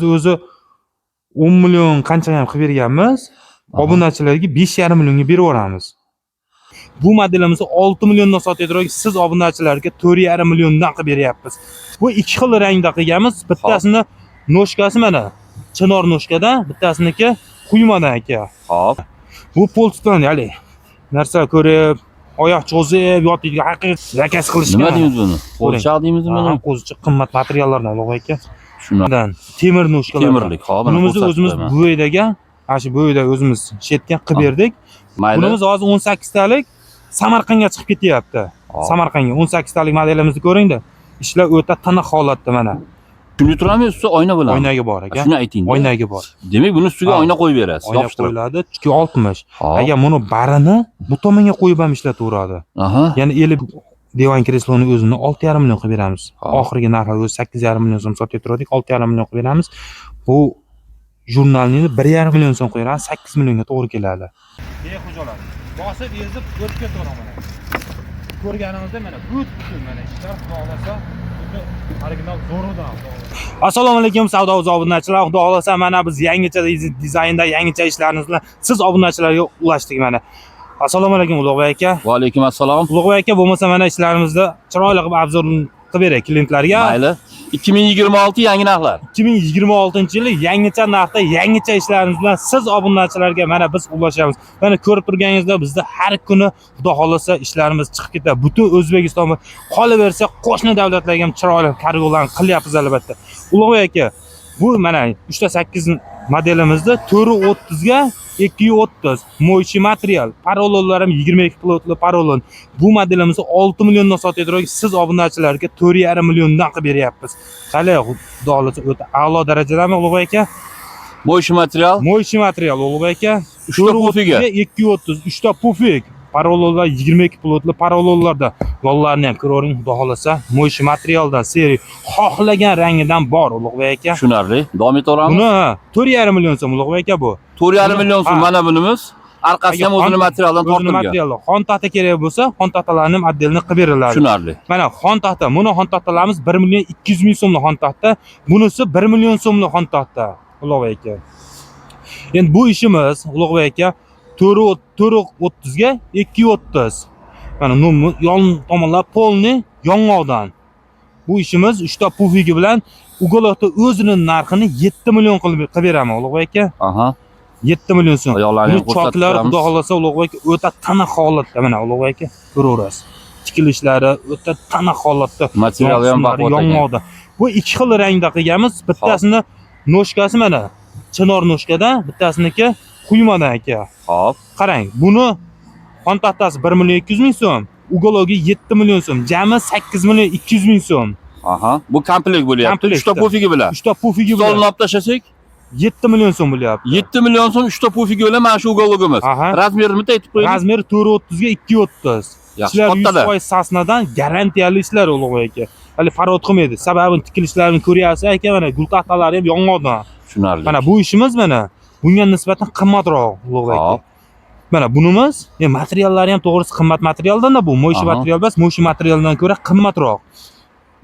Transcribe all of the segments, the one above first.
Modelimizni o'zi 10 million qancha ham qilib berganmiz. Obunachilarga 5,5 millionga berib yuboramiz. Bu modelimizni 6 milliondan sotadigan, siz obunachilarga 4,5 milliondan qilib beryapmiz. Bu ikki xil rangda qilganmiz. Bittasini ножка si mana chinor ножка dan, bittasiniki quymadan, aka. Bu polsdan hali narsa ko'rib, oyoq cho'zib yotadigan, haqiqiy заказ qilishgan. Nima deymiz buni? Qo'zichoq deymizmi Ha, buni? Qo'zichoq qimmat materiallardan, Ulug'bek aka. Shuni. Dan temir ножка lar. Temirlik, hop, mana Bunimizni ko'rsatib o'zimiz qo'yaman. Buvaydaga, ana shu Buvayda o'zimiz shetgan qilib berdik. Mayli. Bunimiz hozir 18 talik Samarqandga chiqib ketyapti. Hop. Samarqandga 18 talik modelimizni ko'ringda. Ishlar o'ta tiniq holatda mana. Shuni turadimi, usti oyna bilan? Oynagi bor, aka. Shuni ayting. Oynagi bor. Demak, buni ustiga Ha. oyna qo'yib berasiz, Oyna yopishtirib. qo'yiladi, 260. Hop. Agar buni barini bu tomonga qo'yib ham ishlataveradi. Ya'ni 50 divan kresloni o'zini 6,5 million qilib beramiz. Hop. Oxirgi narxi o'zi 8,5 million so'm sotib turdik, 6,5 million qilib beramiz. Bu jurnalni 1,5 million so'm qo'yib beramiz, 8 millionga to'g'ri keladi. Bexujolar. Bosib ezib o'tib ketaveradi mana. Ko'rganimizda mana butun mana ishlar, xudo xohlasa, o'ta original zo'ridan. Assalomu alaykum, savdo obunachilar. Xudo xohlasa, mana biz yangicha dizaynda yangicha ishlarimiz bilan siz obunachilarga ulashdik mana. Assalomu alaykum, Ulug'bek aka. Va alaykum assalom. Ulug'bek aka, bo'lmasa mana ishlarimizni chiroyli qilib обзор qilib beray klientlarga. Mayli. 2026 yangi narxlar. 2026-yili yangicha narxda yangicha ishlarimiz bilan siz obunachilarga mana biz ulashamiz. Mana ko'rib turganingizda, bizda har kuni, xudo xohlasa, ishlarimiz chiqib ketadi. Butun O'zbekiston, qolaversa qo'shni davlatlarga ham chiroyli kargolarni qilyapmiz albatta. Ulug'bek aka, bu mana 3.8 modelimizda 430 ga 230 моющий material, porolonlar ham 22 плоть li porolon. Bu modelimizni 6 milliondan sotadigan, siz obunachilarga 4,5 milliondan qilib beryapmiz. Qali, xudo xohlasa, o'ta a'lo darajadami, Ulug'bek aka? Моющий material. Моющий material, Ulug'bek aka. Uchta pufiga. 230, 3 ta pufik. Porolonlar 22 плоть li porolonlarda. Yo'llarni ham ko'ravering, xudo xohlasa. Моющий materialdan seri xohlagan rangidan bor, Ulug'bek aka. Tushunarli. Davom etaveramiz. Buni 4,5 million so'm, Ulug'bek aka, bu. 4,5 million so'm Ha. mana bunimiz. Orqasi ham o'zini materialdan O'zini tortilgan. Materialda. Xon taxta kerak bo'lsa, xon taxtalarni ham отдельно qilib beriladi. Tushunarli. Mana xon taxta, buni xon taxtalarimiz 1 million 200 ming so'mlik xon taxta, bunisi 1 million so'mlik xon taxta, Ulug'bek aka. Endi bu ishimiz, Ulug'bek aka, 4 430 ga 230. Mana yon tomonlar полный yong'oqdan. Bu ishimiz 3 ta pufigi bilan уголок ni o'zini narxini 7 million qilib beraman, Ulug'bek aka. 7 million so'm. Oyoqlarini Buni ham ko'rsatib choklar, turamiz. xudo xohlasa, Ulug'bek, o'ta tiniq holatda mana, Ulug'bek aka, ko'raverasiz. Tikilishlari o'ta tiniq holatda. Materiali ham baquvvat ekan. Yong'oqda. Bu ikki xil rangda qilganmiz. Bittasini ножка si mana chinor ножка dan, bittasiniki quymadan, aka. Hop. Qarang, buni xon taxtasi 1 million 200 ming so'm, уголок i 7 million so'm, jami 8 million 200 ming so'm. Aha. Bu komplekt bo'lyapti. Komplekt. 3 ta pufigi bilan. 3 ta pufigi Stolni bilan olib tashlasak, 7 million so'm bo'lyapti. 7 million so'm 3 ta pufigi bilan mana shu уголок imiz. Aha. Размер ini bitta aytib qo'ying. Размер i 430 ga 230. Yaxshi, Ishlar kattalar. 100% сосна dan, garantiyali ishlar, Ulug'bek aka. Hali farod qilmaydi. Sababini tikilishlarini ko'ryapsiz, aka, mana gul taxtalari ham yong'oqdan. Tushunarli. Mana bu ishimiz mana bunga nisbatan qimmatroq, Ulug'bek aka. Hop. Mana bunimiz, materiallari ham to'g'risi qimmat materialdan-da bu. Моющий material emas, моющий materialdan ko'ra qimmatroq.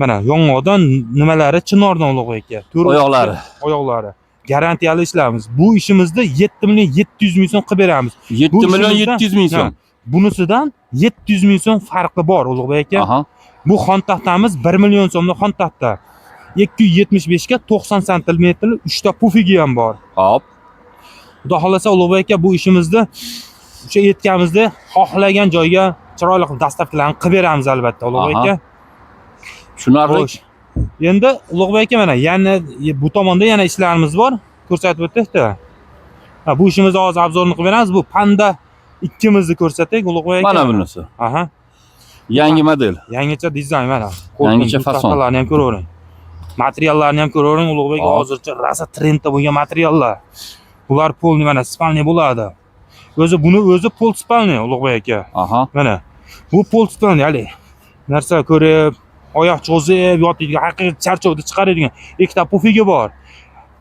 Mana yong'oqdan, nimalari chinordan, Ulug'bek aka. Oyoqlari. Oyoqlari. Garantiyali ishlarimiz. Bu ishimizni 7 million 700 ming so'm qilib beramiz. 7 Bu million ishimizdan- 700 ming so'm. Ha, bunisidan 700 ming so'm farqi bor, Ulug'bek aka. Bu xon taxtamiz 1 million so'mlik xon taxta. 275 ga 90 santimetr, 3 ta pufigi ham bor. Hop. Xudo xohlasa, Ulug'bek aka, bu ishimizni o'sha aytganimizdek xohlagan joyga chiroyli qilib доставка larni qilib beramiz albatta, Ulug'bek aka. Tushunarli. Xo'sh. Endi, Ulug'bek aka, mana yana bu tomonda yana ishlarimiz bor. Ko'rsatib o'tdik-da. Ha, bu ishimizni hozir обзор ni qilib beramiz. Bu Panda ikkimizni ko'rsatdik, Ulug'bek aka. Mana bunisi. Aha. Yangi model. Yangicha dizayn mana. Yangicha fason. Taxtalarni ham ko'ravering. Materiallarni ham ko'ravering, Ulug'bek, Hop. hozircha rosa trendda bo'lgan materiallar. Bular полный mana спальный bo'ladi. O'zi buni o'zi пол спальный, Ulug'bek aka. Mana bu пол спальный, hali narsa ko'rib, oyoq cho'zib yotadigan, haqiqiy charchovni chiqaradigan ikkita pufigi bor.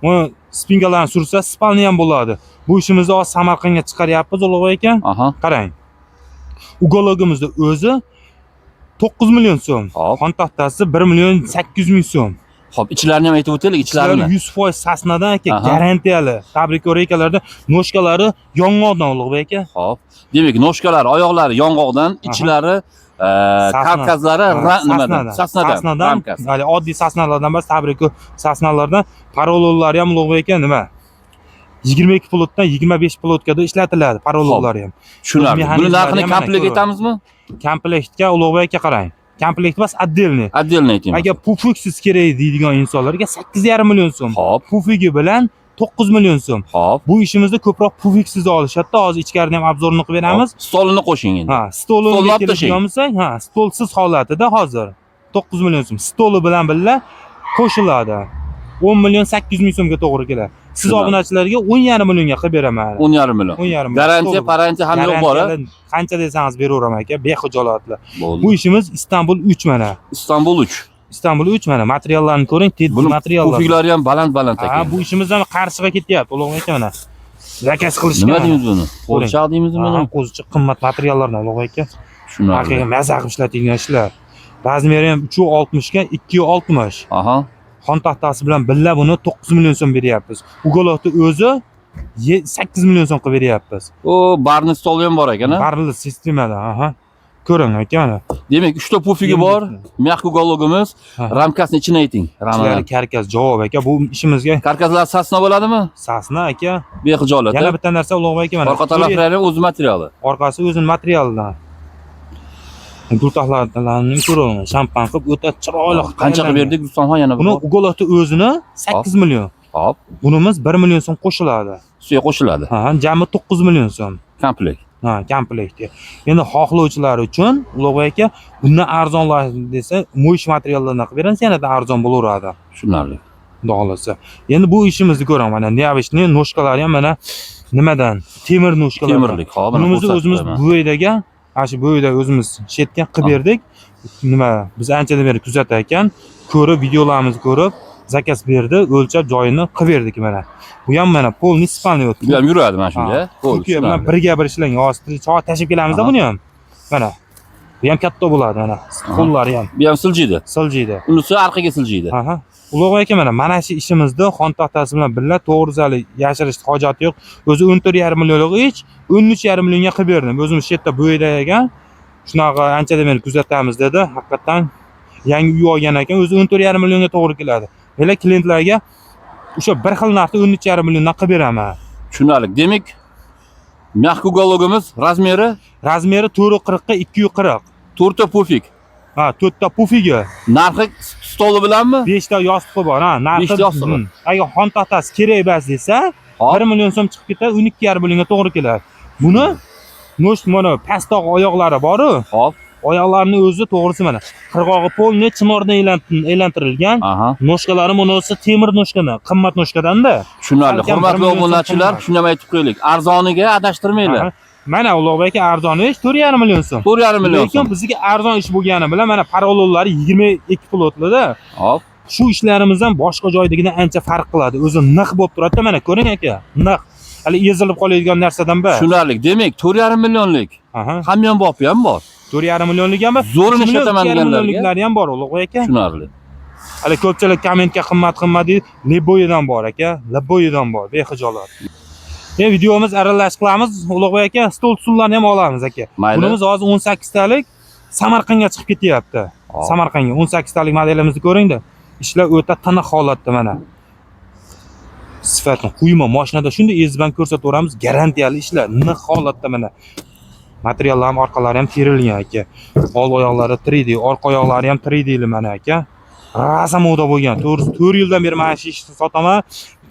Buni спинка larni sursa, спальный ham bo'ladi. Bu ishimizni hozir Samarqandga chiqaryapmiz, Ulug'bek aka. Qarang. Уголок imizni o'zi 9 million so'm. Hop. Xon taxtasi 1 million 800 ming so'm. Xo'p, ichlarini ham aytib o'taylik, Ichlari ichlarini. 100% sasnadan aka, garantiyali. Tabrik ekalarda ножка lari yong'oqdan, Ulug'bek aka. Xo'p. Demak, ножка lari, oyoqlari yong'oqdan, ichlari, Sasna. karkazlari nimadan? Sasnadan. Sasnadan. Ramkasi. Hali oddiy sasnalardan emas, tabrik sasnalardan. Porolonlari ham, Ulug'bek aka, nima? 22 плоть dan 25 плоть gada ishlatiladi porolonlari ham. Tushunarli. Buni Mexanizmlari narxini ham mana komplekt ko'rib. aytamizmi? Komplektga, Ulug'bek aka, qarang. Komplekt emas, отдельный. Отдельно aytaymiz. Agar pufiksiz kerak deydigan insonlarga 8,5 million so'm. Pufigi bilan 9 million so'm. Bu ishimizda ko'proq pufiksiz olishadi. Hozir ichkarini ham обзор ini qilib beramiz. Hop. Stolini qo'shing endi. Ha, stolini Stolni olib keladigan bo'lsak, ha, stolsiz holatida hozir 9 million so'm. Stoli bilan birga qo'shiladi. 10 million 800 ming so'mga to'g'ri keladi. Siz Tushunarli. obunachilarga 10,5 millionga qilib beraman. 10,5 million. 10,5 million. Garantiya, Stoli. parantiya hamma yo'q bor, a? Garantiyali qancha desangiz beraveraman aka, bexijolatli. Bo'ldi. Bu ishimiz Istanbul 3 mana. Istanbul 3. Istanbul 3 mana, materiallarni ko'ring, tez Buni materiallar. pufiklari ham baland-baland Ha, ekan. bu ishimiz ham qarshiga ketyapti, Ulug'bek aka, mana. Заказ qilishgan. Nima deymiz buni? Qo'lchoq deymizmi Ha, buni? qo'zichoq qimmat materiallardan, Ulug'bek aka. Tushunarli. Haqiqiy maza qilib ishlatilgan ishlar. Размер i ham 3.60 ga 2.60. Xon taxtasi bilan birga buni 9 million so'm beryapmiz. Уголок ni o'zi 8 million so'm qilib beryapmiz. O, барный stoli ham bor ekan, a? Barli sistemada, aha. Ko'ring aka, mana. Demak, 3 ta pufigi bor, мягкий уголок imiz, ramkasini ichini ayting. Ichlari Ramani. karkas javob aka. Bu ishimizga Karkaslar sasna bo'ladimi? sasna aka. Bexijolat. Yana bitta narsa, Ulug'bek aka, mana. Orqa taraflari ham o'z materiali. Orqasi o'zini materialidan. Gultaxlarni ko'raman. Shampan qilib o'ta chiroyli qilib Qancha qilib tayyorlangan. berdik Rustamxon yana bir Buni bor? уголок ni o'zini 8 million. Bunimiz 1 million so'm qo'shiladi. Ustiga qo'shiladi. Ha, jami 9 million so'm. Komplekt. Ha, komplekt. Endi xohlovchilar uchun, Ulug'bek aka, bundan arzonlar desa, mo'yish materiallardan qilib beramiz, yanada arzon bo'laveradi. Tushunarli. Xudo xohlasa. Endi bu ishimizni ko'raman. Mana необычный ножка lari ham mana nimadan? Temir ножка lar. Temirlik, hop, mana Bunimizni ko'rsatib o'zimiz qo'yaman. Buvaydaga, ana shu Buvayda o'zimiz shetgan qilib berdik. Nima, biz anchadan beri kuzatar ekan, ko'rib, videolarimizni ko'rib, заказ berdi, o'lchab joyini qilib berdik mana. Bu ham mana полный спальный Bu ham yuradi mana shunga. Bo'ldi, Turkiya bilan tushunarli. birga bir ishlangan. Hozir soat tashib kelamizda buni ham. Mana. Bu ham katta bo'ladi mana. Qo'llari ham Bu ham siljiydi. siljiydi. Unisi orqaga siljiydi. Aha. Ulug'bek aka, mana shu ishimizda xon taxtasi bilan birga to'g'ri yashirishni hojati yo'q. O'zi 14,5 millionlik ich, 13,5 millionga qilib berdim. O'zimiz shu yerda bo'yda ekan. Shunaqa anchadan beri kuzatamiz dedi. Haqiqatdan yangi uy olgan ekan, o'zi 14,5 millionga to'g'ri keladi. Böyle klientlarga o'sha bir xil narxda 13,5 milliondan qilib beraman. Tushunarli. Demak, мягкий уголок imiz размер i Размер i 440 ga 240. 4 ta pufik. Ha, 4 ta pufigi, Narxi stoli bilanmi? 5 ta yostig'i bor, ha, narxi. Beshta yostig'i. Agar xon taxtasi kerak emas desa, 1 million so'm chiqib ketadi, 12,5 millionga to'g'ri keladi. Buni no'sh mana pastoq oyoqlari bor-u, oyoqlarini o'zi to'g'risi mana qirg'og'i полный chinordan aylantirilgan. Ножка lari bunisi temir ножка dan, qimmat ножка dan-da. Tushunarli. Salkam Hurmatli 1 million so'm obunachilar, qimmat. shuni ham aytib qo'yaylik. Arzoniga adashtirmanglar. Aha. Mana Ulug'bek aka, arzon ish 4,5 million so'm. 4,5 million Lekin so'm. bizga arzon ish bo'lgani bilan mana porolonlari 22 плоть larda. Shu ishlarimizdan boshqa joydagidan ancha farq qiladi. O'zi niq bo'lib turadi-da, mana ko'ring aka, niq. Hali ezilib qoladigan narsadan bor. Tushunarli. Demak, 4,5 millionlik hamyonbopi ham bor. 4,5 millionlik ham bor. Zo'rini 3 million, ishlataman 2,5 deganlarga. millionliklari ham bor, Ulug'bek aka. Tushunarli. Hali ko'pchilik kommentga qimmat qimmat deydi. Любой idan bor aka, любой idan bor, bexijolat. Endi videomiz aralash qilamiz, Ulug'bek aka, stol stullarni ham olamiz aka. Mayli. Bunimiz hozir 18 talik Samarqandga chiqib ketyapti. Samarqandga 18 talik modelimizni ko'ringda. Ishlar o'ta tiniq holatda mana. Sifatni quyma mashinada shunday ezib ham ko'rsataveramiz, garantiyali ishlar, niq holatda mana. Materiallar ham orqalari ham terilgan aka. Old oyoqlari 3D, orqa oyoqlari ham 3D li mana aka. Rosa moda bo'lgan. To'g'risi 4 yildan beri mana shu ishni sotaman.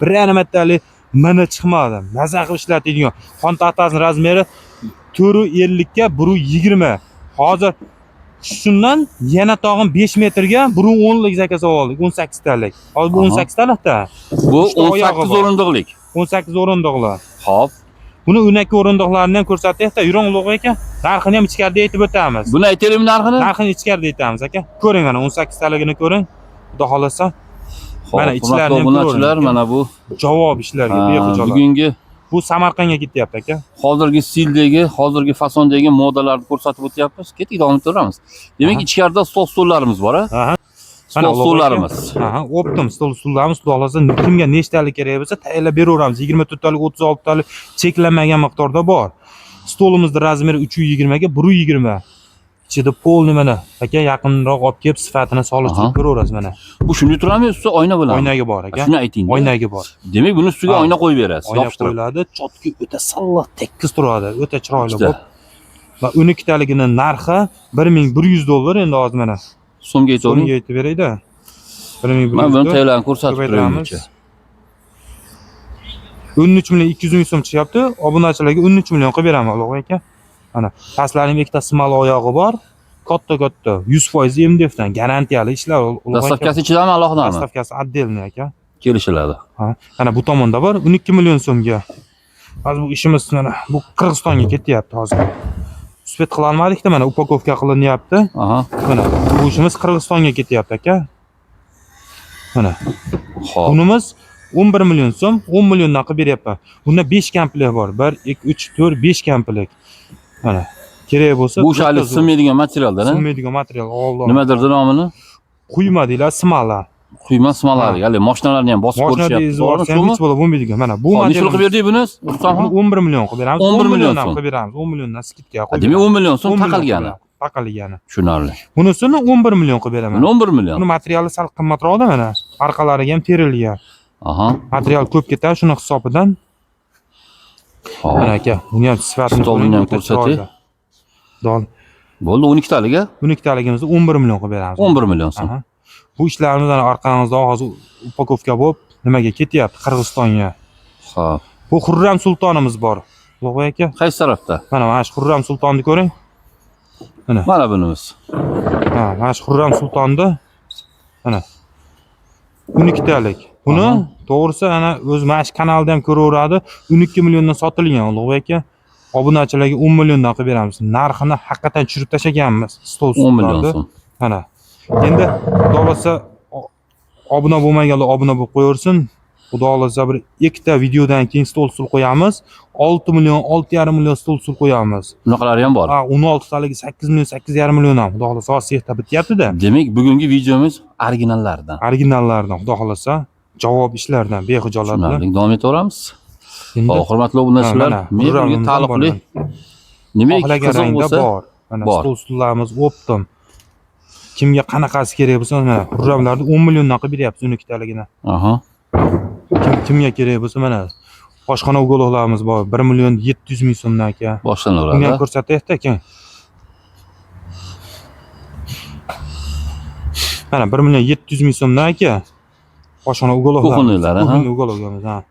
Bir martalik mini chiqmadi. Maza qilib ishlatadigan. Xon taxtasini размер i 4.50 ga 1.20. Hozir shundan yana tog'in 5 metrga 1.10lik заказ oldik, 18 talik. Hozir bu 18 talikda. Bu Uchta oyog'i 18 bor. o'rindiqlik. 18 o'rindiqlar. Buni 12 o'rindiqlarini ham ko'rsatdik-da, yuring Ulug'bek aka. Narxini ham ichkarida aytib o'tamiz. Buni aytaylikmi narxini? Narxini ichkarida aytamiz aka. Ko'ring mana 18 taligini ko'ring. Xudo xolasa Mana mana ichlarini ham obunachilar, ko'ring. Mana bu Javob ishlarga bexijolat. Bugungi Bu Samarqandga ketyapti aka. Hozirgi stildagi, hozirgi fasondagi modalarni ko'rsatib o'tyapmiz. Ketdik, davom ettiramiz. Demak, ichkarida stol stullarimiz bor, a? Aha. Mana Stol stullarimiz. Ha, оптом stol stullarimiz, xudo xohlasa kimga nechtalik kerak bo'lsa tayyorlab beraveramiz. 24 talik, 36 talik cheklanmagan miqdorda bor. Stolimizni размер i 320 ga 120. Ichida полный mana aka, yaqinroq olib kelib sifatini solishtirib ko'raverasiz mana. Bu shunday turadimi, usti oyna bilan? Oynagi bor aka. Shuni ayting. Oynagi bor. Demak, buni ustiga Ha. oyna qo'yib berasiz. Oyna Yopishtirib. qo'yiladi, чётко o'ta silliq tekis turadi, o'ta chiroyli Ikkita. bo'lib. Va 12 taligini narxi 1100 dollar endi hozir mana. So'mga aytavering. So'mga aytib berayda. 1100 Men buni tayyorlarni ko'rsatib ko'paytiramiz. turaylik. 13 million 200 ming so'm chiqyapti. Obunachilarga 13 million qilib beraman, Ulug'bek aka. Mana pastlarim ikkita смола oyog'i bor. Katta katta 100% MDF dan garantiyali ishlar, Ulug'bek aka. Доставка si ichidami, alohidami? Доставка si отдельный aka. Kelishiladi. Ha, mana bu tomonda bor 12 million so'mga. Hozir bu ishimiz mana bu Qirg'izistonga ketyapti hozir. Успеть qila olmadik-da, mana упаковка qilinyapti. Mana bu ishimiz Qirg'izistonga ketyapti aka. Mana Xo'p. bunimiz 11 million so'm, 10 milliondan qilib beryapman. Bunda 5 komplekt bor. 1, 2, 3, 4, 5 komplekt. Mana kerak bo'lsa Bu o'sha hali bitta zo'r. sinmaydigan materialdan, ha? Sinmaydigan material. Alloh. Nimadir nomini? Quyma deyiladi, смола. Quyma смола lar. Hali mashinalarni ham bosib Mashina ko'rishyapti. deyiz To'g'rimi, borsa ham shumi? hech bola bo'lmaydigan. Mana bu Xo'p, necha pul qilib material. berdik buni? Rustamxon? Buni 11 million qilib beramiz. 11 million milliondan so'm. qilib beramiz. 10 milliondan скидка Ha, qo'yib demak beramiz. 10 million so'm 10 million taqalgani. qilib beramiz. Taqalgani. Tushunarli. Bunisini 11 million qilib beraman. Buni 11 million. Buni materiali sal qimmatroqda mana. Orqalariga ham terilgan. Material ko'p ketadi shuni hisobidan. Xo'p. Mana aka, buni ham sifatini Stolini ko'ring, ham o'ta ko'rsating. chiroyli. Dol. Bo'ldi, 12 talik a? 12 taligimizni 11 million qilib beramiz. 11 million so'm. Aha. Bu ishlarimiz ana orqamizda hozir упаковка bo'lib nimaga ketyapti? Qirg'izistonga. Xo'p. Bu Xurram Sultonimiz bor. Ulug'bek aka, Qaysi tarafda? mana shu Xurram Sultonni ko'ring. Mana bunimiz. Ha, mana shu Xurram Sultonni mana 12 talik. Buni to'g'risi ana o'zi mana shu kanalda ham ko'raveradi. 12 milliondan sotilgan, Ulug'bek aka. Obunachilarga 10 milliondan qilib beramiz. Narxini haqiqatan tushirib tashlaganmiz. Stol 10 million stullarni. so'm. Mana. Endi xudo xohlasa obuna bo'lmaganlar obuna bo'lib qo'yaversin. Xudo xohlasa bir ikkita videodan keyin stol stul qo'yamiz. 6 million, 6,5 million stol stul qo'yamiz. Bunaqalari ham bor. Ha, 16 taligi 8 million, 8,5 million ham. Xudo xohlasa hozir sexda bityapti-da. Demak, bugungi videomiz originallardan. Originallardan, xudo xohlasa javob ishlardan bexijolat bilan. Tushunarli. Davom etaveramiz. Endi Xo'p, hurmatli obunachilar, Ha, mana, men bunga Xurramimizdan taalluqli bor. nima Xohlagan qiziq rangda bo'lsa, bor. Mana bor. stol stullarimiz оптом. Kimga qanaqasi kerak bo'lsa, mana Xurramlarni 10 milliondan qilib beryapmiz 12 taligini. Kim kimga kerak bo'lsa, mana oshxona уголок larimiz bor, 1 million 700 ming so'mdan aka. Buni ham Boshlanaveradi. ko'rsataylikda aka. Mana 1 million 700 ming so'mdan aka. Oshxona уголок larimiz. Кухонный lar, aha. Кухонный уголок larimiz, ha.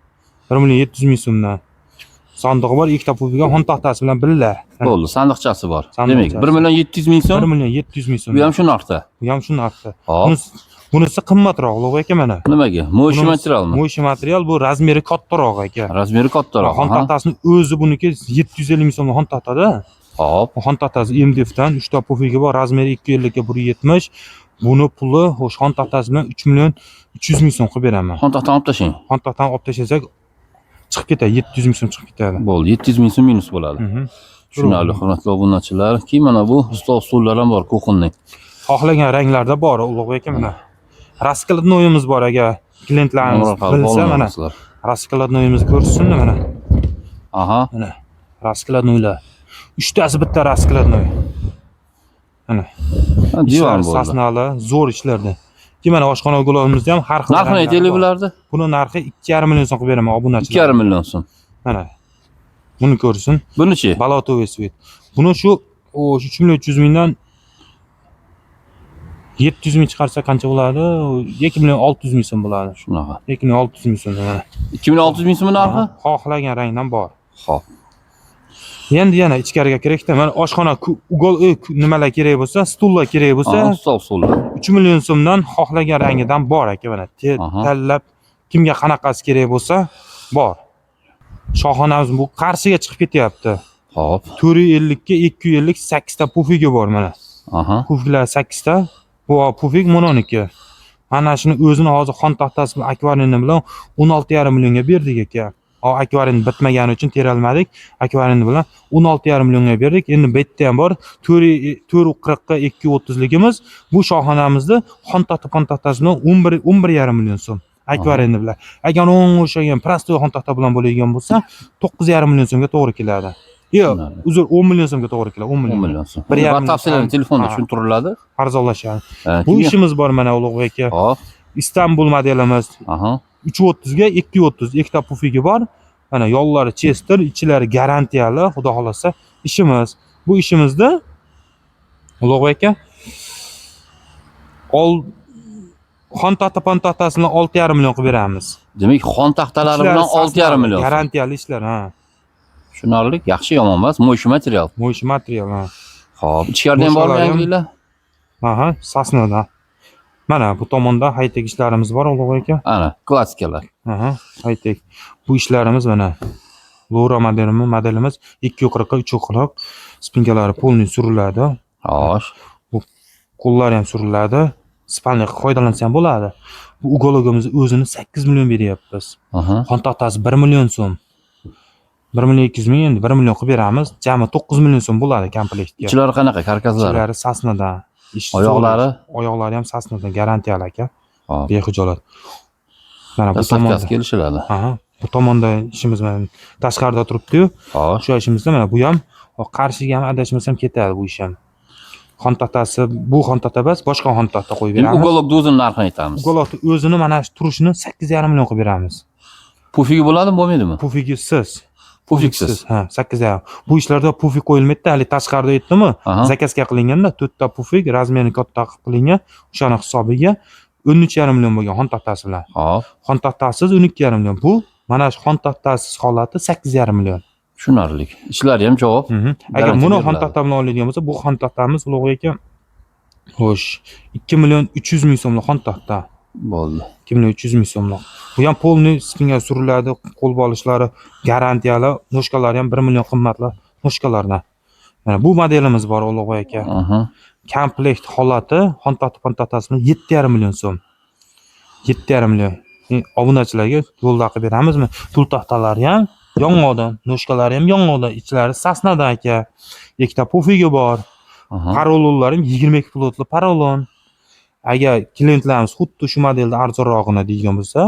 1 million 700 ming so'mdan. Sandig'i bor, ikkita pufga xon taxtasi bilan birga. Bo'ldi, sandiqchasi bor. Sandiqchasi. Demak, 1 million 700 ming 1 so'm. million 700 ming so'm. Bu ham shu narxda. Bu ham shu narxda. Hop. Bunisi qimmatroq, Ulug'bek aka, mana. Nimaga? Моющий materialmi? Моющий material, bu размер i kattaroq aka. Размер i kattaroq. Xon taxtasini o'zi buniki 750 ming so'mlik xon taxtada. Hop. Xon taxtasi MDF dan 3 ta pufigi bor, размер i 250 ga 170. Buni puli xo'sh xon taxtasi bilan 3 million 300 ming so'm qilib beraman. Xon taxtani olib tashlang. Xon taxtani olib tashlasak chiqib ketadi, 700 ming so'm chiqib ketadi. Bo'ldi, 700 ming so'm minus bo'ladi. Tushunarli, hurmatli obunachilar. Keyin mana bu stol stullar ham bor, кухонный. Xohlagan ranglarda bor, Ulug'bek aka, mana. Раскладной imiz bor, agar klientlarimiz bilsa, mana раскладной imizni ko'rsin mana. Mana раскладной lar. Uchtasi bitta раскладной. Mana. Ha, divan Ishlari bo'ldi. Sasnali, zo'r ishlarda. Keyin mana oshxona уголок imizda ham har xil Narxini ranglari aytaylik bor. bularni. Buni narxi 2,5 million so'm qilib beraman obunachilar. 2,5 million so'm. Mana. Buni ko'rsin. Bunichi? Болотовый свет. Buni shu o 3 million 300 mingdan 700 ming chiqarsa qancha bo'ladi? 2 million 600 ming so'm bo'ladi. Shunaqa. 2 million 600 ming so'm mana. 2 million 600 ming so'm narxi? Xohlagan rangdan bor. Xo'p. Endi yana ichkariga kiraylikda. Mana oshxona угол nimalar kerak bo'lsa, stullar kerak bo'lsa, Stol stullar. 3 million so'mdan xohlagan rangidan bor aka mana. Tanlab kimga qanaqasi kerak bo'lsa bor. Shoxonamiz bu qarshiga chiqib ketyapti. Xo'p. 450 ga 250 8 ta pufigi bor mana. Pufiklar 8 ta. Bu pufik mononiki. Mana shuni o'zini hozir xon taxtasi bilan akvarini bilan 16,5 millionga berdik aka. Akvarin bitmagani uchun teralmadik. Akvarin bilan 16,5 millionga berdik. Endi bu yerda ham bor. 4.40 ga 2.30 ligimiz. Bu shoxonamizda xon taxta pon taxtasi bilan 11 11,5 million so'm. Akvarinni bilan. Agar unga o'xshagan простой xon taxta bilan bo'ladigan bo'lsa, 9,5 million so'mga to'g'ri keladi. Yo'q, Tushunarli. uzr, 10 million so'mga to'g'ri keladi, 10 10 million. million so'm. Bir yarim Va tafsilini million. telefonda Ha. tushuntiriladi. Arzonlashadi. Ha, Bu keyin- ishimiz bor mana, Ulug'bek aka. Hop. Istanbul modelimiz Aha. 3.30 ga 2.30, ikkita pufigi bor. Mana yollari chester, ichilari garantiyali, xudo xolasa ishimiz. Bu ishimizda Ulug'bek aka ol xon taxta pon taxtasini 6,5 million qilib beramiz. Demak, xon taxtalari Ichlari bilan 6,5 million. Garantiyali ishlar, ha. Tushunarli. Yaxshi, yomon emas. Mo'shi material. Mo'sh material, ha. Xo'p, ichkarida ham bormi Mo'shalari ham- yangiliklar? Aha, sasnadan. Mana bu tomonda high-tech ishlarimiz bor, Ulug'bek aka. Ana, klassikalar. Aha, high-tech. Bu ishlarimiz mana Lora modelimiz 2.40 ga 3.40, спинка lari полный suriladi. Xo'sh. Qo'llari ham suriladi. Спальня foydalansa ham bo'ladi. Bu уголок imiz o'zini 8 million beryapmiz. Aha. Xon taxtasi 1 million so'm. 1 million 200 ming, endi 1 million qilib beramiz. Jami 9 million so'm bo'ladi komplektga. Ichlari qanaqa, karkaslari? Ichlari sasnadan. Ish Oyoqlari? zo'r. Oyoqlari ham sasnadan, garantiyali aka. Xo'p. Bexijolat. Mana bu Доставка si tomonda. kelishiladi. Aha, bu tomonda ishimiz mana tashqarida turibdi-yu. Xo'sh. Shu ishimizda mana bu ham qarshiga ham adashmasam ketadi bu ish ham. Xon taxtasi, bu xon taxta emas, boshqa xon taxta qo'yib Endi beramiz. Уголок ni o'zini narxini aytamiz. Уголок ni o'zini mana shu turishini 8,5 million qilib beramiz. Pufigi bo'ladimi, bo'lmaydimi? Pufigisiz. Pufiksiz. Ha, 8,5. Bu ishlarda pufik qo'yilmaydi, hali tashqarida aytdimi? Aha. Заказ ga qilinganda to'rtta pufik, размер ini katta qilib qilingan, o'shani hisobiga 13,5 million bo'lgan xon taxtasi bilan. Xo'p, Xon taxtasiz 12,5 million. Bu mana shu xon taxtasiz holati 8,5 million. Tushunarli. Ishlari ham javob. Agar Garantiya buni xon beriladi. taxta bilan oladigan bo'lsa, bu xon taxtamiz, Ulug'bek aka, xo'sh, 2 million 300 ming so'mlik xon taxta. Bo'ldi. 2 million 300 ming so'mlik. Bu ham полный спинка suriladi, qo'l bolishlari garantiyali, ножка lari ham 1 million qimmatli ножка lardan. Mana bu modelimiz bor, Ulug'bek aka. Komplekt holati xon taxta pon taxtasi bilan 7,5 million so'm. 7,5 million. Obunachilarga yo'lda qilib beramizmi? Pul taxtalari ham yong'oqdan, ножка lari ham yong'oqdan, ichlari sasnadan aka. Ikkita pufigi bor. Porolonlari ham 22 плоть li porolon. Agar klientlarimiz xuddi shu modelda arzonrog'ini deydigan bo'lsa,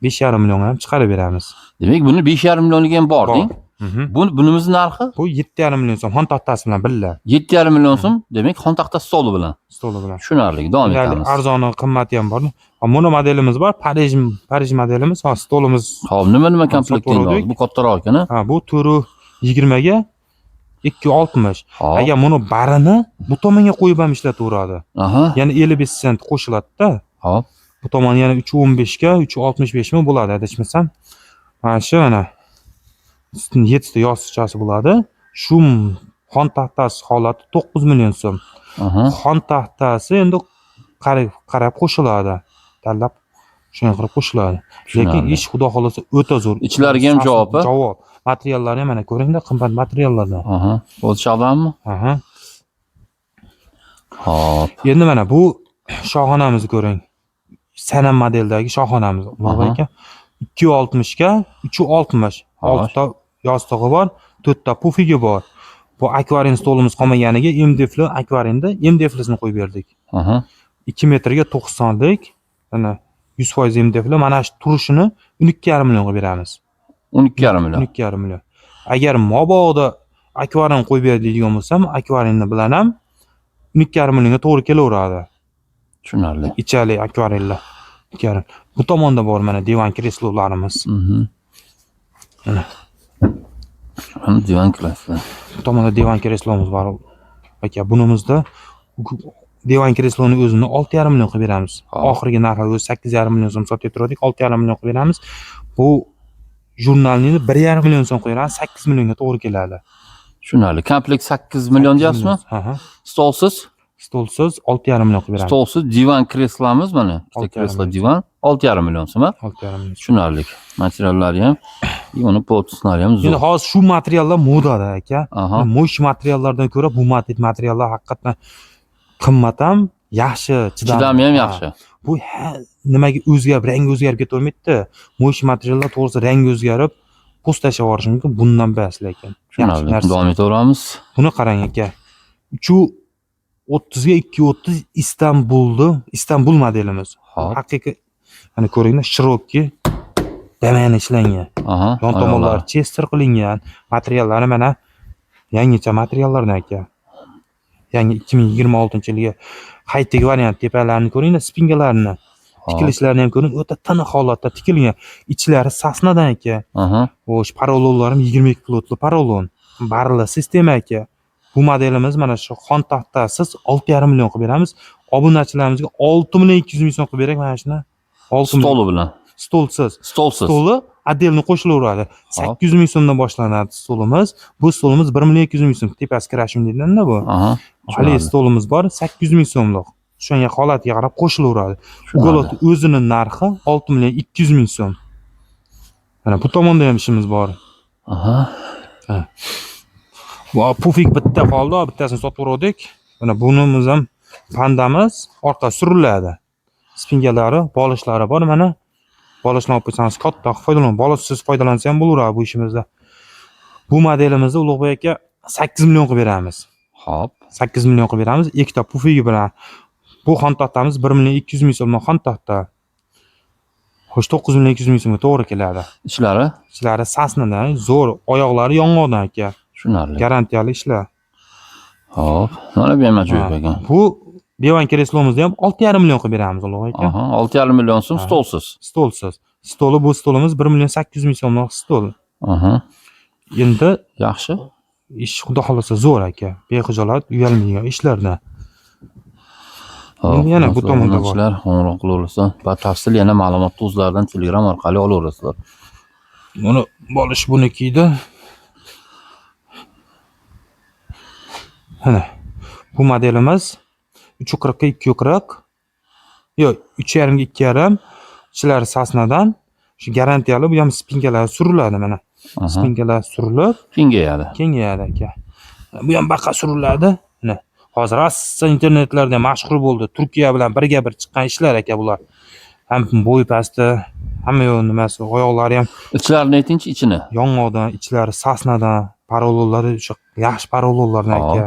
5,5 millionga ham chiqarib beramiz. Demak, buni 5,5 millionligi ham bor, Bor. deng. Bunimiz narxi Bu 7,5 million so'm xon taxtasi bilan birga, 7,5 million so'm, demak, xon taxtasi stoli bilan. Stoli bilan. Tushunarli. Davom Ya'ni etamiz. Arzoni, qimmati ham bor. Ha, Buni modelimiz bor. Parij Parij modelimiz. Ha, stolimiz. Xo'p, nima nima komplekt endi Sotib hozir? Bu kattaroq ekan, a? Ha, bu 4.20 ga 2.60. Xo'p. Agar buni barini bu tomonga qo'yib ham ishlataveradi. Yana 55 sent qo'shiladi-da. Xo'p. Bu tomon yana 3.15 ga 3.65 mi bo'ladi adashmasam. Mana shu mana yettita yostiqchasi bo'ladi. Shu xon taxtasi holati 9 million so'm. Xon taxtasi endi qarab qarab qo'shiladi. Tanlab shunga qarab qo'shiladi. Lekin Tushunarli. ish xudo xolasa o'ta zo'r. Ichlariga ham javob, a? Javob. Materiallari ham mana ko'ringda, qimmat materiallardan. Aha. O'lchavdanmi? Aha. Xo'p. Endi mana bu shoxonamizni ko'ring. Sanam modeldagi shoxonamiz. Ulug'bek aka. 2.60 ga 3.60. Oltita yostig'i bor, to'rtta pufigi bor. Bu akvarium stolimiz qolmaganiga MDFli akvariumda MDFlisini qo'yib berdik. 2 metrga 90 lik, mana 100% MDFli mana shu turishini 12,5 millionga beramiz. 12,5 million. 12,5 million. Agar mabodo akvarium qo'yib ber deydigan bo'lsam, akvariumni bilan ham 12,5 millionga to'g'ri kelaveradi. Tushunarli. Ichali akvarellar. 2,5. Bu tomonda bor mana divan kreslolarimiz. Mana. Mana divan kreslo. Bu tomonda divan kreslomiz bor. Aka, bunimizda divan kresloni o'zini 6,5 million qilib beramiz. Hop. Oxirgi narxi o'zi 8,5 million so'm sotib turdik, 6,5 million qilib beramiz. Bu jurnalni 1,5 million so'm qilib beramiz, 8 millionga to'g'ri keladi. Tushunarli. Komplekt 8 million deyapsizmi? Ha. Stolsiz? Stolsiz 6,5 million qilib beramiz. Stolsiz divan kreslomiz mana. Ikkita 6,5 kreslo million. Divan 6,5 million so'm. A? 6,5 million. Tushunarli. Materiallari ham, и uni плотность lari ham Endi zo'r. hozir shu materiallar modada aka. Mo'sh materiallardan ko'ra bu materiallar haqiqatdan qimmat ham, yaxshi, chidamli. Chidami ham Ha. yaxshi. Bu nimaga o'zgarib, rangi o'zgarib ketavermaydi. Mo'sh materiallar to'g'risi rangi o'zgarib, Post tashlab yuborish mumkin, bundan bas lekin. Yaxshi Tushunarli. narsa. Davom etaveramiz. Buni qarang aka. 3.30 ga 2.30 Istanbulni, Istanbul modelimiz. Hop. Haqiqiy mana ko'ringlar, широкий daman ishlangan. Aha. Yon tomonlari chester qilingan. Materiallari mana yangicha materiallardan aka. Yangi 2026-yilgi high-tech variant tepalarini ko'ringlar, спинка larini, tikilishlarini ham ko'ring, o'ta tiniq holatda tikilgan. Ichlari сосна dan aka. Aha. Xo'sh, porolonlarim 22 плоть li porolon. Barli sistema aka. Bu modelimiz mana shu xon taxtasiz 6,5 million qilib beramiz. Obunachilarimizga 6 million 200 ming so'm qilib berak mana shuni. 6 million. Stoli bilan. Stolsiz. Stolsiz. Stoli отдельно qo'shilaveradi. 800 ming so'mdan boshlanadi stolimiz. Bu stolimiz 1 million 200 ming so'm. Tepasi крашен deyiladi bu. Aha. Haligi stolimiz bor 800 ming so'mlik. O'shanga holatiga qarab qo'shilaveradi. Уголок o'zini narxi 6 million 200 ming so'm. Mana bu tomonda ham ishimiz bor. Aha. Bu pufik bitta qoldi, bittasini sotib yubordik. Mana bunimiz ham pandamiz orqa suriladi. Спинка lari, bolishlari bor mana. Bolishni olib qo'ysangiz katta foydalan, bolishsiz foydalansa ham bo'laveradi bu ishimizda. Bu modelimizni Ulug'bek aka 8 million qilib beramiz. Hop. 8 million qilib beramiz ikkita pufigi bilan. Bu xontaxtamiz 1 million 200 ming so'mdan xontaxta. Xo'sh, 9 million 200 ming so'mga to'g'ri keladi. Ichlari Ichlari сосна dan, zo'r, oyoqlari yong'oqdan aka. tushunarli. Garantiyali ishlar. Hop. Mana bu ham ajoyib ekan. Bu divan kreslomizda ham 6,5 million qilib beramiz Ulug'bek aka. Aha, 6,5 million so'm Ha. stolsiz. Stolsiz. Stoli, bu stolimiz 1 million 800 ming so'mlik stol. Aha. Endi Yaxshi. ish xudo xohlasa zo'r aka. Bexijolat, uyalmaydigan ishlardan. Hop, Endi yana bu tomonda bor. obunachilar qo'ng'iroq qilaversa, batafsil yana ma'lumotni o'zlaridan Telegram orqali olaverasizlar. Buni bolish buniki edi. Mana bu modelimiz 3.40 ga 2.40. Yo'q, 3.5 ga 2.5. Ichlari сосна dan. Shu garantiyali, bu ham спинка lari suriladi mana. Aha. Спинка lar surilib, Kengayadi. kengayadi aka. Bu ham baqa suriladi. Mana hozir rosa internetlarda mashhur bo'ldi. Turkiya bilan birga bir chiqqan ishlar aka bular. Ham bo'yi pasti, hamma yo'q nimasi, oyoqlari ham Ichlarini aytingchi, ichini. yong'oqdan, ichlari сосна dan, porolonlari o'sha yaxshi porolonlardan aka.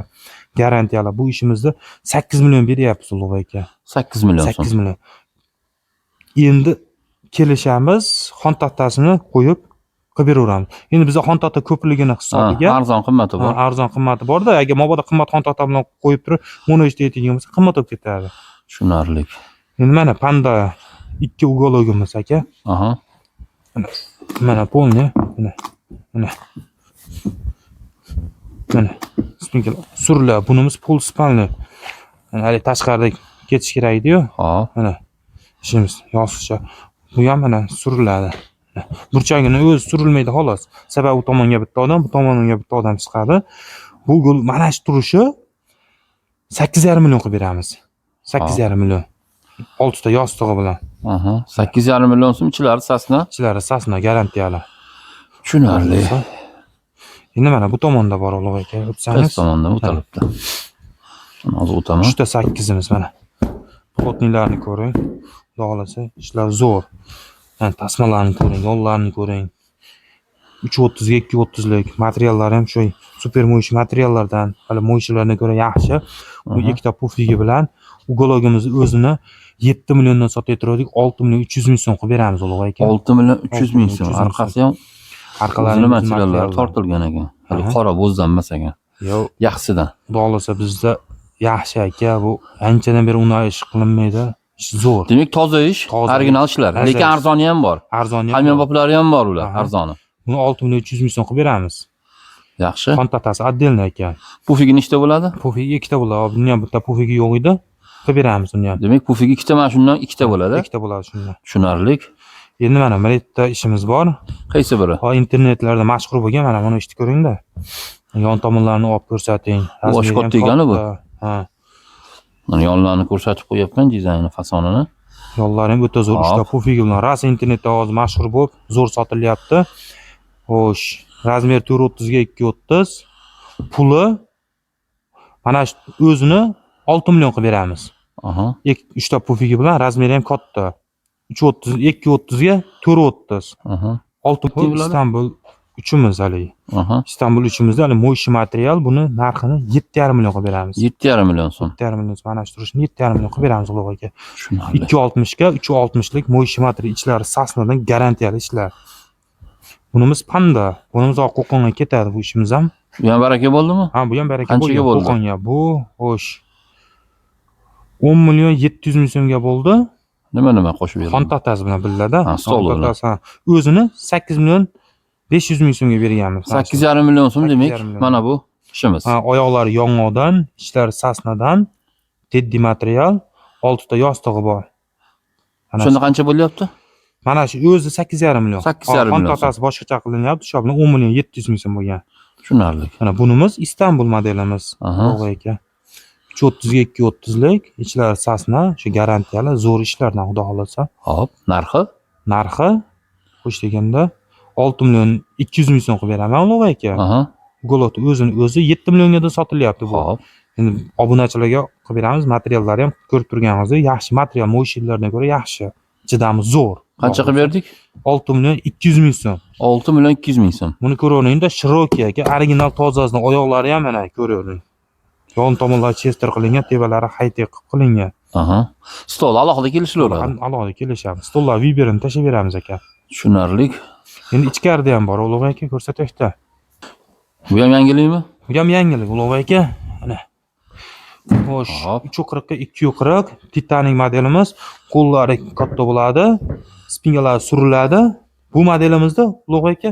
Garantiyali. Bu ishimizni 8 million beryapmiz Ulug'bek aka. 8 million so'm. 8 million. Endi kelishamiz, xontaxtasini qo'yib qilib beraveramiz. Endi bizda xontaxta ko'pligini Ha, hisobiga arzon qimmati bor. Ha, arzon qimmati borda. Agar mabodo qimmat xontaxta bilan qo'yib turib, buni ishda aytadigan bo'lsa, qimmat bo'lib ketadi. Tushunarli. Endi mana panda ikki уголок imiz aka. Aha. Mana полный, mana. Mana. Mana спинка suriladi. Bunimiz полуспальный. Mana hali tashqarida ketish kerak edi-yu. Hop. Mana ishimiz yostiqcha. Bu ham mana suriladi. Burchagini o'zi surilmaydi xolos. Sababi u tomonga bitta odam, bu tomonga bitta odam chiqadi. Bu gul mana shu turishi 8,5 million qilib beramiz. 8,5 million. Oltita yostig'i bilan. Aha. 8,5 million so'm, ichlari сосна. Ichlari сосна, garantiyali. Tushunarli. Endi mana bu tomonda bor Ulug' aka, o'tsangiz. Qaysi tomondan? Bu tarafda. Mana hozir o'taman. Uchta sakkizimiz mana. Плотный larni ko'ring. Xudo xohlasa ishlar zo'r. Mana tasmalarni ko'ring, yo'llarni ko'ring. 3.30 ga 2.30lik materiallari ham shu super моющий materiallardan, hali моющий lardan ko'ra yaxshi. Bu ikkita pufigi bilan уголок imizni o'zini 7 milliondan sotayotgandik, 6 million 300 ming so'm qilib beramiz Ulug' aka. 6 million 300 ming so'm. 6 million 300 ming. Orqasi ham Orqalari o'zini materiallari tortilgan ekan. Hali qora bo'zdan emas ekan. Yo'q, Yaxshisidan. xudo xohlasa bizda yaxshi aka, bu anchadan beri unday ish qilinmaydi. Ish zo'r. Demak, toza ish, Toza original ish. ishlar. Toza Lekin ish. arzoni ham bor. Arzoni ham bor. Hamyonboplari ham bor ular, Aha. arzoni. Buni 6 million 300 ming so'm qilib beramiz. Yaxshi. Xontaxtasi отдельно ekan. Pufigi nechta bo'ladi? Pufigi ikkita bo'ladi. Buni ham bitta pufigi yo'q edi. Qilib beramiz uni ham. Demak, pufigi ikkita, mana shundan ikkita bo'ladi. Ikkita bo'ladi shundan. Tushunarli. Endi mana bir yerda ishimiz bor. Qaysi biri? Ha, internetlarda mashhur bo'lgan mana buni ishni ko'ringda. Yon tomonlarini olib ko'rsating. Bu Razmeri ham oshkot degani bu. katta. Ha. Mana yonlarini ko'rsatib qo'yapman, dizayni, fasonini. Yo'llari ham o'ta zo'r. Hop. Uchta pufigi bilan rosa internetda hozir mashhur bo'lib, zo'r sotilyapti. Xo'sh, razmer 4.30 ga 2.30. Puli mana shu o'zini 6 million qilib beramiz. Aha. Uchta pufigi bilan razmeri ham katta. 3.30 2.30 ga 4.30. Aha. 6 Bitta bo'ladi? Istanbul Uchimiz haligi. Istanbul uchimizda hali моющий material, buni narxini 7,5 million qilib beramiz. 7,5 million so'm. 7,5 million so'm. Mana shu turishini 7,5 million qilib beramiz, Ulug' aka. Tushunarli. 2,60 ga 3,60 lik моющий material, ichlari сосна dan, garantiyali ishlar. Bunimiz Panda. Bunimiz Qo'qonga ketadi bu ishimiz ham. Bu ham baraka bo'ldimi? Ha, bu ham baraka Qanchaga bo'lgan. bo'ldi? Qo'qonga bu, xo'sh. 10 million 700 ming so'mga bo'ldi. Nima nima qo'shib berdi? Xontaxtasi bilan billada. Ha, stol bilan. Xontaxtasi, ha. O'zini 8 million 500 ming so'mga berganmiz. 8,5 million so'm demak, 8,5 million. Mana bu ishimiz. Ha, oyoqlari yong'oqdan, ichlari сосна dan, teddi material, oltita yostig'i bor. Mana Shunda qancha bo'lyapti? Mana shu o'zi 8,5 million. 8,5 million. Xontaxtasi boshqacha qilinyapti, shu bilan 10 million 700 ming so'm bo'lgan. Tushunarli. Mana bunimiz Istanbul modelimiz. Ulug' aka. 330 ga 230 lik, ichlari сосна, shu garantiyali, zo'r ishlardan, xudo xohlasa. Hop, narxi? Narxi xo'sh deganda 6 million 200 ming so'm qilib beraman, Ulug' aka. Уголок ni o'zini o'zi 7 millionga sotilyapti bu. Endi obunachilarga qilib beramiz, materiallari ham ko'rib turganingizdek yaxshi material, моющий lardan ko'ra yaxshi. Chidami zo'r. Qancha qilib berdik? 6 million 200 ming so'm. 6 million 200 ming so'm. Buni ko'raveringda, широкий aka, original tozasini, oyoqlari ham mana ko'ravering. Yon tomonlari chester qilingan, tevalari high-tech qilib qilingan. Stol alohida kelishilaveradi. Alohida kelishamiz. Stollar Weber'ini tashlab beramiz, aka. Tushunarli. Endi ichkarida ham bor, Ulug' aka, ko'rsataylikda. Bu ham yangilikmi? Bu ham yangilik, Ulug' aka. Mana. Xo'sh, 340 ga 240 Titanic modelimiz, qo'llari katta bo'ladi, спинка lari suriladi. Bu modelimizda, Ulug' aka,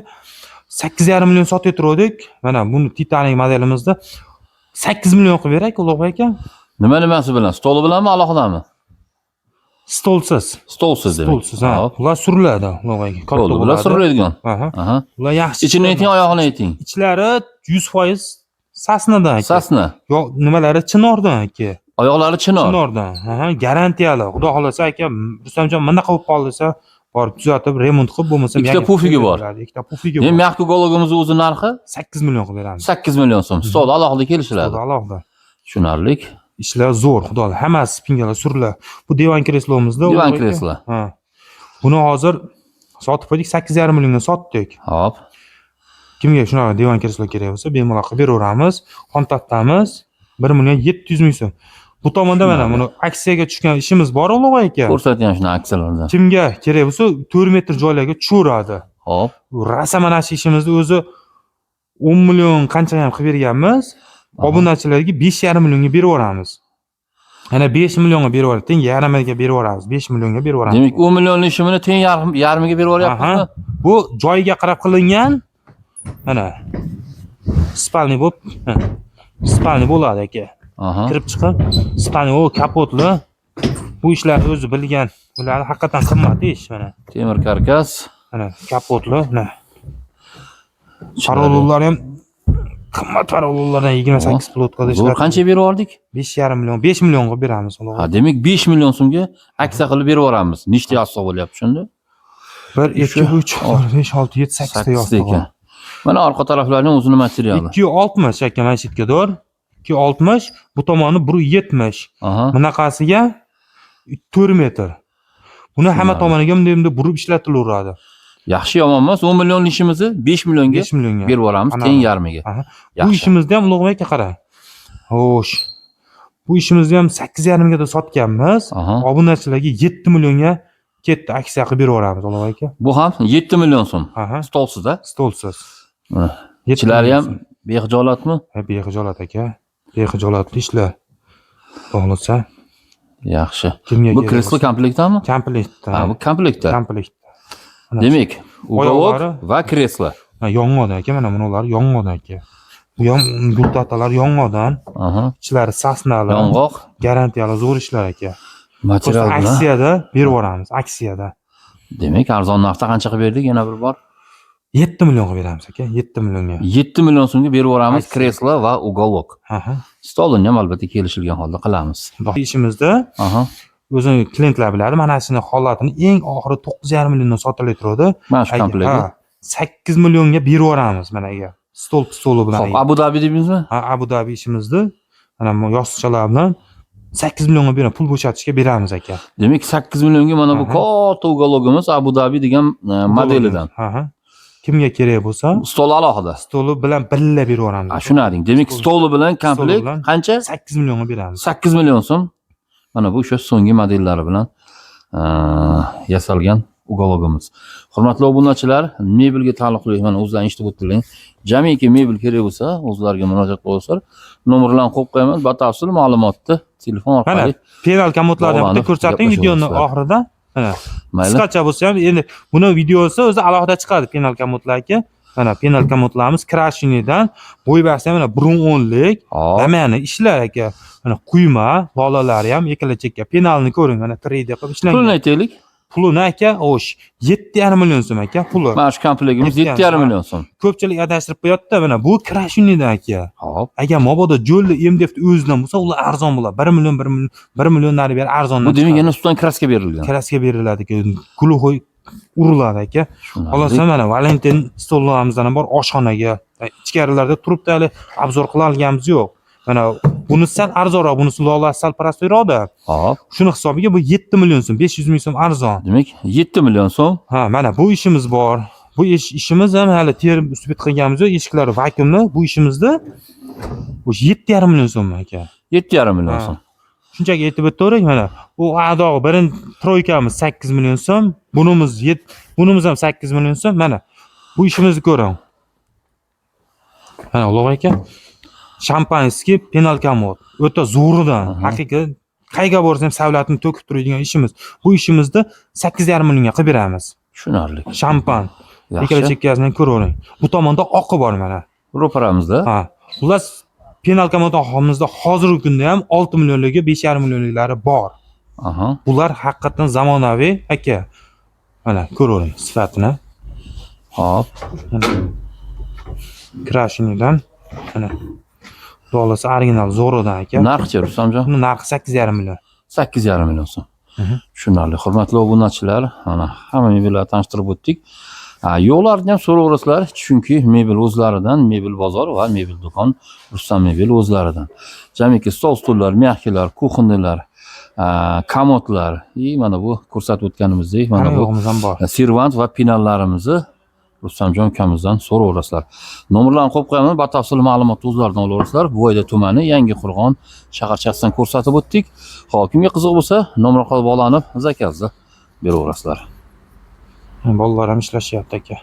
8,5 million sotib turdik. Mana buni Titanic modelimizda 8 million qilib berak, Ulug' aka. Nima nimasi bilan? Stoli bilanmi, alohidami? Stolsiz. Stolsiz demak. Stolsiz, ha. Ular suriladi, Ulug' aka. Katta Bo'ldi, bular bo'ladi. suriladigan. Aha. Ular yaxshi. Ichini ayting, oyog'ini ayting. Ichlari 100% сосна dan, aka. Сосна. Yo, nimalari chinordan, aka. Oyoqlari chinor. Chinordan. Ha, garantiyali. Xudo xohlasa, aka, Rustamjon bunaqa bo'lib qoldi desa, borib tuzatib, remont qilib, bo'lmasa Ikkita yangi pufigi bor. beradi. Ikkita pufigi Endi bor. мягкий уголок imiz o'zi narxi 8 million qilib beramiz. 8 million so'm. Stol alohida kelishiladi. Stol alohida. Tushunarli. Ishlar zo'r, xudo xohlasa. Hammasi спинка lar suriladi. Bu divan kreslomizda. Divan Ulug' aka. kreslo. Ha. Buni hozir sotib qo'ydik, 8,5 millionga sotdik. Kimga shunaqa divan kreslo kerak bo'lsa, bemalol qilib beraveramiz. Xontaxtamiz 1 million 700 ming so'm. Bu tomonda mana buni aksiyaga tushgan ishimiz bor, Ulug' aka. Ko'rsating shuni aksiyalardan. Kimga kerak bo'lsa, 4 metr joylarga tushaveradi. Rosa mana shu ishimizni o'zi 10 million qancha ham qilib berganmiz. Obunachilarga 5,5 millionga berib yuboramiz. Yana 5 millionga berib yuboramiz. Teng yarmiga berib yuboramiz. 5 millionga berib yuboramiz. Demak, 10 millionlik ishimini teng yarmiga berib yuboryapmizmi? Aha. Bu joyiga qarab qilingan. Mana спальный bo'lib, ha, спальный bo'ladi, aka. Kirib chiqib, спальный, u kapotli. Bu ishlarni o'zi bilgan. Ular haqiqatan qimmat ish mana. Temir karkas. Mana kapotli, mana. Parolonlar ham qimmat parolonlardan, 28 плотка da Zo'r, ishlatilgan. qancha berib yubordik? 5,5 million, 5 millionga beramiz, Ulug'. Ha, demak 5 million so'mga aksiya qilib berib yuboramiz. Nechta yostiq bo'lyapti shunda? 1 2 3 4 5 6 7 8 ta 8 ta yostiq. ekan. Mana orqa taraflarining o'zini materiali. 260 aka, mana shu yerga to'g'ri. 260, bu tomoni 170. Bunaqasiga 4 metr. Buni hamma Tushunarli. tomoniga bunday bunday burib ishlatilaveradi. Yaxshi, yomon emas. 10 millionlik ishimizni 5 millionga 5 millionga. berib yuboramiz, Ana. teng yarmiga. Aha. Bu Yaxshi. ishimizda ham, Ulug'bek aka, qarang. Xo'sh. Bu ishimizni ham 8,5 ga da sotganmiz. Obunachilarga 7 millionga ketdi, aksiya qilib beraveramiz, Ulug'bek aka. Bu ham 7 million so'm. Aha. Stolsiz a? Stolsiz. Mana. 7 Ichlari million ham so'm. bexijolatmi? Ha, bexijolat, aka. Bexijolatli ishlar. Xohlasa Yaxshi. kimga Bu kerak kreslo bo'lsa. komplektami? Komplektda. Ha, bu komplektda. Komplektda. Mana. Demak, уголок Oyoqlari- va kreslo. Ha, yong'oqdan, aka, mana bular yong'oqdan, aka. Bu ham gultatalar yong'oqdan, ichlari сосна li, Yong'oq garantiyali zo'r ishlar, aka. material Просто bilan. aksiyada berib yuboramiz, aksiyada. Demak, arzon narxda qancha qilib berdik yana bir bor? 7 million qilib beramiz, aka, 7 millionga. 7 million so'mga berib yuboramiz Aksiya. kreslo va уголок. Stolini ham albatta kelishilgan holda qilamiz. Xudo ishimizda o'zini klientlar biladi, mana shuni holatini eng oxiri 9,5 milliondan sotilib turadi. Mana shu komplekt. Ha, 8 millionga berib yuboramiz mana aka. Stol stoli bilan. Xo'p, Abu Dabi deymizmi? Ha, Abu Dabi ishimizni mana bu yostiqchalar bilan 8 millionga beramiz, pul bo'shatishga beramiz, aka. Demak, 8 millionga mana bu Aha. katta уголок imiz Abu Dabi degan modelidan. Ha. Kimga kerak bo'lsa, Stol alohida. Stoli bilan birga berib yuboramiz. Ha, shuni ayting. Demak, stoli bilan komplekt bilan. qancha? 8 millionga beramiz. 8 million so'm. Mana bu o'sha so'nggi modellari bilan yasalgan уголок imiz. Hurmatli obunachilar, mebelga taalluqli mana o'zlaring eshitib o'tdilar. Jamiki mebel kerak bo'lsa, o'zlariga murojaat qilasizlar. Nomerlarni qo'yib qo'yaman, batafsil ma'lumotni telefon Mana orqali penal komodlarni bitta bog'lanib ko'rsating videoni gaplashaverasizlar. Oxirida. Mana Mayli. qisqacha bo'lsa ham, endi buni videosi o'zi alohida chiqadi penal komodlarga. Mana penal komodlarimiz крашеный dan, bo'y basti ham mana 1.10lik. Hop. Mana ishlar aka. Mana quyma, lolalari ham ikkala chekka. Penalni ko'ring, mana 3D qilib ishlangan. Pulini aytaylik. Pulini aka, xo'sh, 7,5 million so'm aka puli. Mana shu komplektimiz 7,5 million so'm. Ko'pchilik adashtirib qo'yapti, mana bu крашеный dan aka. Hop. Agar mabodo jo'lli MDF o'zidan bo'lsa, ular arzon bo'ladi. 1 million, 1 million, 1 million nari beri arzondan. Bu demak yana ustidan краска berilgan. Краска beriladi aka. Глухой uriladi aka. Tushunarli. Xolos, mana Valentin stollarimizdan ham bor oshxonaga. Ichkarilarda turibdi, hali обзор qila olganimiz yo'q. Mana bunisi sal arzonroq, bunisi lolasi sal простой roqda. Hop. Shuni hisobiga bu 7 million so'm, 500 ming so'm arzon. Demak, 7 million so'm. Ha, mana bu ishimiz bor. Bu ishimiz ham hali terib успеть qilganimiz yo'q. Eshiklari vakuumli. Bu ishimizda bu 7,5 million so'm aka. 7,5 million Ha. so'm. Shunchaki aytib o'tavering mana. U adog'i birinchi тройка miz 8 million so'm, bunimiz ham 8 million so'm. Mana bu ishimizni ko'ring. Mana, Ulug' aka, шампанский penal komod. O'ta zo'ridan. Haqiqiy qayerga borsa ham savlatini to'kib turadigan ishimiz. Bu ishimizni 8,5 millionga qilib beramiz. Tushunarli. Shampan. Ikkala Yaxshi. chekkasidan ko'ravering. Bu tomonda oqi bor mana. Ro'paramizda. Ha. Xullas, penal komodimizda hozirgi kunda ham 6 millionligi, 5,5 millionliklari bor. Bular haqiqatdan zamonaviy aka. Mana ko'ravering sifatini. Hop. Крашеный dan. Mana. Dolasi original zo'ridan aka. Narxchi, Rustamjon? Buni narxi 8,5 million. 8,5 million so'm. Tushunarli. Hurmatli obunachilar, mana hamma mebellarni tanishtirib o'tdik. Ha, yo'qlarini ham so'raverasizlar, chunki mebel o'zlaridan, mebel bozor va mebel do'kon Rustam Mebel o'zlaridan. Jamiki stol, stullar, мягкий lar, кухонный lar, komodlar, и mana bu ko'rsatib o'tganimizdek, mana Hamma bu yo'g'imiz ham bor. Servant va pinallarimizni Rustamjon ukamizdan so'raverasizlar. Nomerlarni qo'yib qo'yaman, batafsil ma'lumotni o'zlaridan olaverasizlar. Buvayda tumani, Yangi Qo'rg'on shaharchasidan ko'rsatib o'tdik. Xo'p, kimga qiziq bo'lsa, nomer orqali bog'lanib, заказ ni beraverasizlar. Bolalar ham ishlashyapti aka.